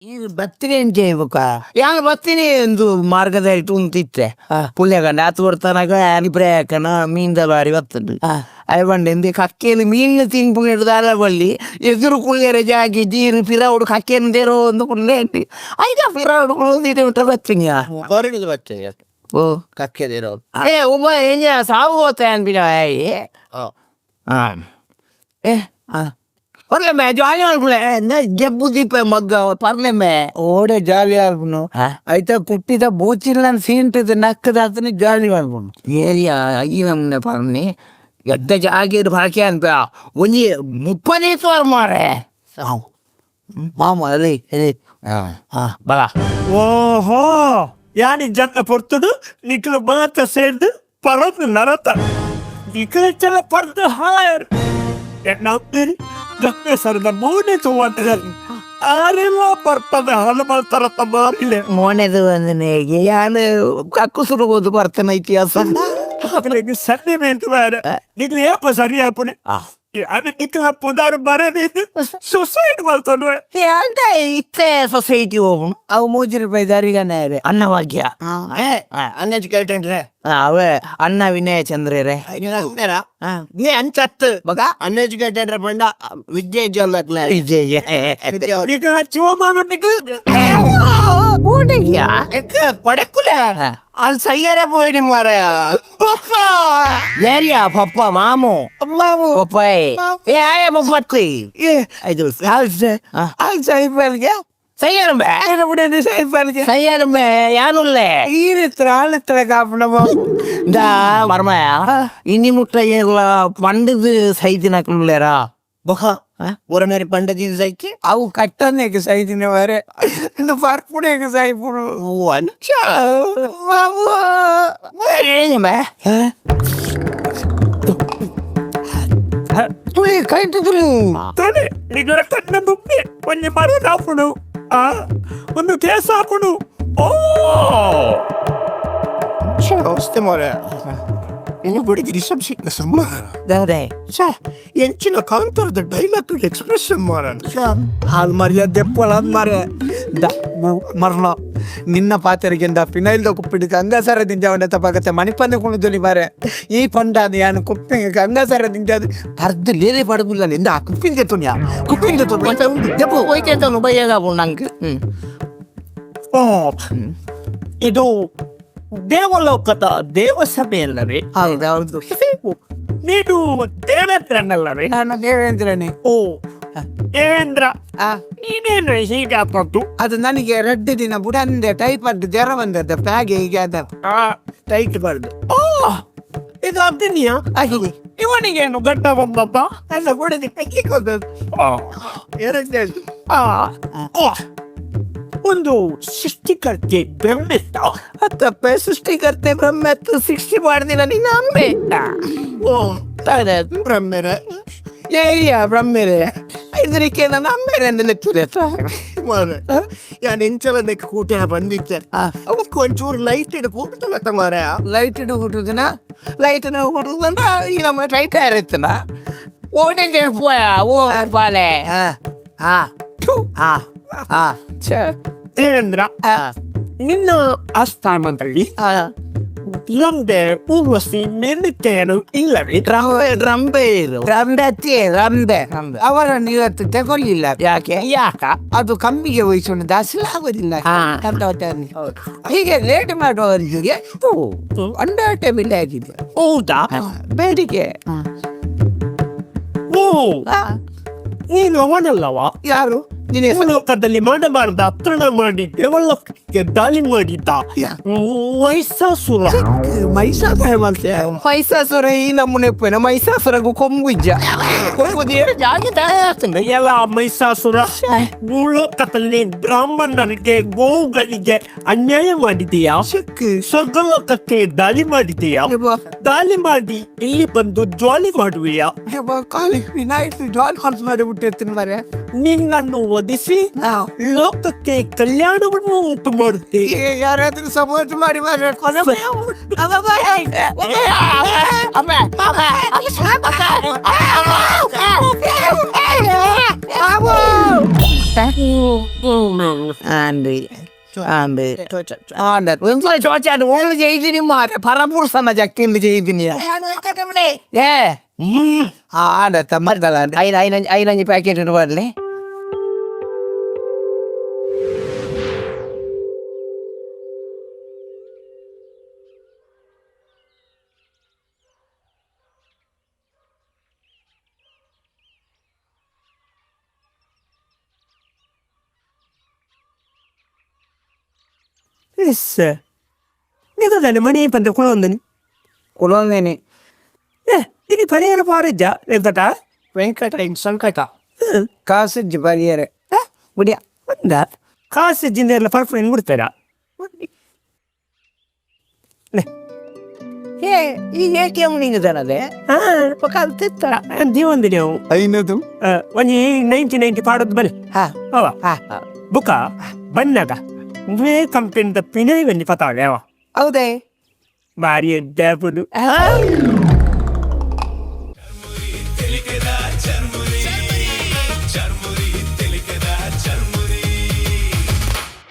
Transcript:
ಈ ಬತ್ತಿನಿ ಬುಕ್ಕ ಯಾನ್ ಬತ್ತಿನಿ ಎಂದು ಮಾರ್ಗದ ಉಂತಿತ್ತೆ ಪುಳ್ಯಗಂಡ ಆತು ಕೊಡ್ತಾನಾಗ ಅನಿಪ್ರಾಯಕನ ಮೀನ್ದ ಬಾರಿ ಬತ್ತುಂಡು. ಅಯ್ ಪಂಡೆ ಕಕ್ಕೆನು ಮೀನು ತಿನ್ಪುಂಡು ದಾಲ ಬಲ್ಲಿ ಎದುರು ಕುಳ್ಳೆರೆ ಜಾಗಿ ಜೀರು ಪಿರವುಡು ಕಕ್ಕೆನು ದೇರೋ ಒಂದು ಕುಳ್ಳೆ ಐದ ಪಿರವುಡು ಕುಳ್ಳಿದೆ ಉಂಟ ಬತ್ತಿನಿಯಾ. ಹೊರಡಿದು ಬರ್ತೇನೆ. ಓ. ಕಕ್ಕೆದಿರೋ. ಏ ಒಬ್ಬ ಏನ ಸಾವು ಹೋತ ಅನ್ಬಿಡ. ಏ ಪರ್ಲೆ ಜಾಲಿ ಮಲ್ಪುಲೆ ಜಬ್ಬು ದೀಪ ಮಗ್ಗ ಪರ್ಲೆ ಮೇ. ಓಡೆ ಜಾಲಿ ಆಲ್ಪುನು. ಐತ ಕುಟ್ಟಿದ ಬೋಚಿಲ್ಲ ಸೀಂಟದ ನಕ್ಕದ ಆತನ ಜಾಲಿ ಆಲ್ಪುನು. ಏರಿಯಾ ಈ ನಮ್ನೆ ಪರ್ನಿ ಎದ್ದ ಜಾಗೀರ್ ಭಾಷೆ ಅಂತ ಒಂಜಿ 30 ದಿವಸ ಮಾರೆ. ಮಾಮ ಅದೇ ಅದೇ ಹಾ ಬಲ. ಓಹೋ, ಯಾನಿ ಜನ ಪೊರ್ತುಡು ನಿಖಲು ಮಾತ ಸೇರ್ದು ಪರದು ನರತ ನಿಖಲ ಚಲ ಪರ್ದು ಹಾಯರ್ ಎನ್ನಾಗ್ತೀರಿ ಗಂಗಸರದ ಮೌನೆ ತೋವಂತ ಆರೆಲ್ಲ ಪರ್ತದ ಹನುಮಂತರ ಮಾರಿಲೆ. ಮೋನೆದು ಒಂದನೆ ಯಾನು ಕಕ್ಕು ಸುರುಬೋದು ಬರ್ತನ ಇತಿಹಾಸ. ಸನ್ನೆ ಮೇಂತು ನಿಖಲು ಏಪ ಸರಿ ಆಪುನೆ ಅದು ನಿಖಲ ಪುದಾರು ಬರದಿದ್ದು ಸುಸೈಡ್ ಮಾಡ್ತಾನೆ. ಅಂತ ಇತ್ತೆ ಸೊಸೈಟಿ ಹೋಗುಣ. ಅವು 3 ರೂಪಾಯಿ ದಾರಿಗನೇ. ಅನ್ನಭಾಗ್ಯ. ಅನ್ಎಜುಕೇಟೆಡ್. ಅವೇ ಅಣ್ಣ ವಿನಯ ಚಂದ್ರರೇ. ನೀ ಅಂಚತ್ತು ಬಗ. ಅನ್ಎಜುಕೇಟೆಡ್ ಪಂಡ ವಿದ್ಯೆ ಇಜ್ಜಲ್ಲ. ನಿಖಲ ಶಿವಮಾನ ನಿಖಲ್. ಓಡಯ್ಯ. ಪಡಕುಲ ಅದು ಸೈಯರೆ ಪೋಯಿನಿ ಮಾರಾಯ. ಏರಿಯಾ ಪಪ್ಪ ಮಾಮು. ಮಾಮು. ಪಪ್ಪಾಯ್ ಏ ಆಯ ಪಪ್ಪತ್ತಿ ಐದು. ಸೈಫಲ್ಗೆ. ಸೈಯರಂಬೆ. ಸೈಫಲ್ಗೆ. ಸೈಯರಂಬೆ ಯಾನುಲ್ಲೆ. ಈ ಆಳತ್ರ ಕಾಪುನ. இந்த மர்ம இனி முட்டை பண்டுது சைத்தினக்குள்ளேரா. ಬೊಹ ஒரு நேரம் ಪಂಡದಿ ಸೈಕಿ. ಅವು ಕಟ್ಟನೇಕ ಸೈತಿನ ವರೆ ಇಂದು ಪರ್ಪುಣೇಕ ಸೈಪುನು. ಮಾಮು. ತಾನೆ ನಿಗರ ಕಣ್ಣ ಬುಬ್ಬೆ ಒಂಜಿ ಮರ ಆಪುಂಡು, ಆ ಒಂದು ಕೇಸ್ ಆಪುಂಡು. ಓ. ಅವಸ್ಥೆ ಮಾರಾಯ ಇನ್ನು ಬಡಿಗೆ ರಿಸೆಪ್ಷನ್ ಸಮ್ಮ. ಎಂಚಿನ ಕಾಂತಾರದ ಡೈಲಾಗ್ ಎಕ್ಸ್ಪ್ರೆಷನ್ ಮಾರ. ಹಾಲು ಮರ್ಯಾದೆ ದೆಪ್ಪಳ ಮಾರೆ the ಮರ್ಲ ನಿನ್ನ ಪಾತೆರಿಗೆಂದ ಫಿನೈಲ್ದ ಕುಪ್ಪಿಡಿ ಗಂಗಾಸರ ದಿಂಜವನ ತಪಾಗತ್ತೆ ಮಣಿಪಂದ ಕುಣಿದುಲಿ ಮಾರೆ. ಈ ಪಂಡಾದ ಯಾನು ಕುಪ್ಪಿ ಗಂಗಾಸರ ದಿಂಜಾದ ಪರ್ದು ಲೇರೆ ಪಡಗುಲ್ಲ ನಿಂದ ಕುಪ್ಪಿಂದ ತುನ್ಯಾ ಕುಪ್ಪಿಂದ ತುನ್ಯಾ. ಜಪ್ಪು ಹೋಯ್ತು ಉಪಯೋಗ ನಂಗೆ. ಓ, ಇದು ದೇವಲೋಕದ ದೇವಸಭೆ ಅಲ್ಲವೇ? ಹೌದು ಹೌದು. ನೀನು ದೇವೇಂದ್ರನಲ್ಲವೇ? ನಾನು ದೇವೇಂದ್ರನೇ. ಓ ದೇವೇಂದ್ರ, ಆ. ನೀನೇನು ಹೀಗಾದದ್ದು? ಅದು ನನಗೆ 2 ದಿನ ಬುಡಂದೆ ಟೈಫಾಯ್ಡ್ ಜ್ವರ ಬಂದದ್ದು ಪ್ಯಾಗೆ ಹೀಗೆ ಅದ ಟೈಟ್ ಬರ್ದು. ಓ, ಇದು ಅದಿನ್ಯಾ. ಇವನಿಗೇನು ಗಡ್ಡ ಬಂದದ್ದ? ಅಲ್ಲ ಬುಡದಿ ಕಕ್ಕಿಕೊಂಡದ್ದು ಎರಡನೇ. ಆ, ಓ, ಒಂದು ಸೃಷ್ಟಿಕರ್ತೆ ಬೆಮ್ಮೆತ್ತ. ಅತ್ತಪ್ಪ ಸೃಷ್ಟಿಕರ್ತೆ ಬ್ರಹ್ಮತ್ತು ಸೃಷ್ಟಿ ಮಾಡ್ದಿನ ನಿನ್ನ ಅಮ್ಮೆ. ಓ ಬ್ರಹ್ಮೆರೆ. ಏರಿಯಾ ಬ್ರಹ್ಮೆರೆ ಇದಕ್ಕೆ ನನ್ನ ಅಮ್ಮೆರೆ ಅಂದ್ರೆ ಮಾರ ಯಾನ್ ಎಂಚಲ ನೆಕ್ ಕೂಟೆ ಬಂದಿತ್ತೆ ಅವಕ್ಕೆ ಒಂಚೂರು ಲೈಟ್ ಇಡು ಕೂಟಲತ್ತ ಮಾರಾಯ. ಲೈಟ್ ಇಡು ಹುಟ್ಟುದಿನ ಲೈಟ್ ಹುಟ್ಟುದಂತ ಈ ನಮ್ಮ ಟೈಟ್ ಇರುತ್ತನ ಓಟೆ ಪೋಯ ಓ ಪಾಲೆ. ಹಾ ಹಾ ಹಾ ಹಾ. ದೇವೇಂದ್ರ, ನಿನ್ನ ಆಸ್ಥಾನದಲ್ಲಿ ರಂಬೆ ಊರ್ವಶಿ ಮೇಲುತ್ತೇನು ಇಲ್ಲವೇ? ರಂಬೆ ರಂಬೆ ಇರು ರಂಬೆ ಅತ್ತಿ ರಂಬೆ. ಅವರನ್ನು ಇವತ್ತು ತಗೊಳ್ಳಿಲ್ಲ. ಯಾಕೆ? ಯಾಕ ಅದು ಕಮ್ಮಿಗೆ ವಯಸ್ಸು ದಾಸಲ ಆಗೋದಿಲ್ಲ. ಹೀಗೆ ಲೇಟ್ ಮಾಡುವವರಿಗೆ ಎಷ್ಟು ಅಂಡಾಟೆ ಬೆಲೆ ಆಗಿದೆ. ಹೌದಾ? ಬೇಡಿಕೆ. ಓ, ನೀನು ಅವನಲ್ಲವಾ? ಯಾರು? ನಿನ್ನ ಹೆಸರು? ದೇವಲೋಕದಲ್ಲಿ ಮಾಡಬಾರದ ಅತ್ರಣ ಮಾಡಿ ದೇವಲೋಕಕ್ಕೆ ದಾಳಿ ಮಾಡಿದ್ದ ಮಹಿಷಾಸುರ. ಮೈಸಾಸುರ ಮಾಡ್ತೇವೆ. ಮೈಸಾಸುರ ಈ ನಮ್ಮನೆ ಉಪ್ಪೇನ ಮೈಸಾಸುರಗೂ ಕೊಂಬು ಇಜ್ಜ ಕೊಂಬು ಜಾಗೆ ತಯಾರಿಸ್ತುಂಡು. ಎಲ್ಲ ಮಹಿಷಾಸುರ, ಭೂಲೋಕದಲ್ಲಿ ಬ್ರಾಹ್ಮಣರಿಗೆ ಗೋವುಗಳಿಗೆ ಅನ್ಯಾಯ ಮಾಡಿದೀಯಾ, ಸ್ವರ್ಗಲೋಕಕ್ಕೆ ದಾಳಿ ಮಾಡಿದೀಯಾ. ದಾಳಿ ಮಾಡಿ ಇಲ್ಲಿ ಬಂದು ಜ್ವಾಲಿ ಮಾಡುವೆಯಾ? ಕಾಲಿ ವಿನಾಯಿತು ಜಾಲ್ ಖರ್ಚು ಮಾಡಿ ಬಿಟ್ಟಿರ್ತೀನಿ ಮರೆ. ನಿನ್ನನ್ನು ಒದಿಸಿ ಲೋಕಕ್ಕೆ ಕಲ್ಯಾಣವನ್ನು ಉಂಟು ಮಾಡುತ್ತೇವೆ. ಯಾರಾದ್ರೂ ಸಪೋರ್ಟ್ ಮಾಡಿ ಮಾರ್ರೆ. ആണ്ട് ആണ്ട് ആണ്ട് നിങ്ങൾ ചോദിച്ചാണ്ട് ഓള് ചെയ്തിനി മാറെ പറമ്പൂർസന്ന ചക്കി ചെയ്തിനി. ഏ ആ ആണ്ട് മരുന്നതാണ്ട് അതിന് അതിനഞ്ച് അതിനഞ്ച് പാക്കറ്റ് പാടില്ലേ? ನಿಗದಾನೆ ಮಣಿ ಪಂಡ ಕುಳೊಂದನಿ. കുളോന്നേന്. ಏ ಇನಿ ಪರಿಹಾರ ಪಾರಿಜ್ಜ ಎಂತಟ? ವೆಂಕಟ ಇನ್ ಸಂಕಟ. ಕಾಸು ಪರಿಯರೆ മുടിയ. ಒಂದ ಕಾಸು ಜಿಂದೆಲ್ಲ ಪರ್ಫೆಕ್ಟ್ ಬಿಡ್ತಾರ. ഏ ഈ എ ടി എം നീങ്ങ തന്നതെ തെത്തറ. ದೀವಂದಿನಿ ಅವು. ಐನದು. ಒಂಜಿ 90 90 ಪಾಡೋದು ಬನ್ನಿ. ആ ಅವ ആ ಬುಕ್ಕ ಬನ್ನಾಗ ವೇ ಕಂಪನಿದ ಪಿನೈ ಒಂಜಿ ಪತಾವೆ ಅವ. ಹೌದೇ? ಬಾರಿ ಎಡ್ಡೆ. ആ.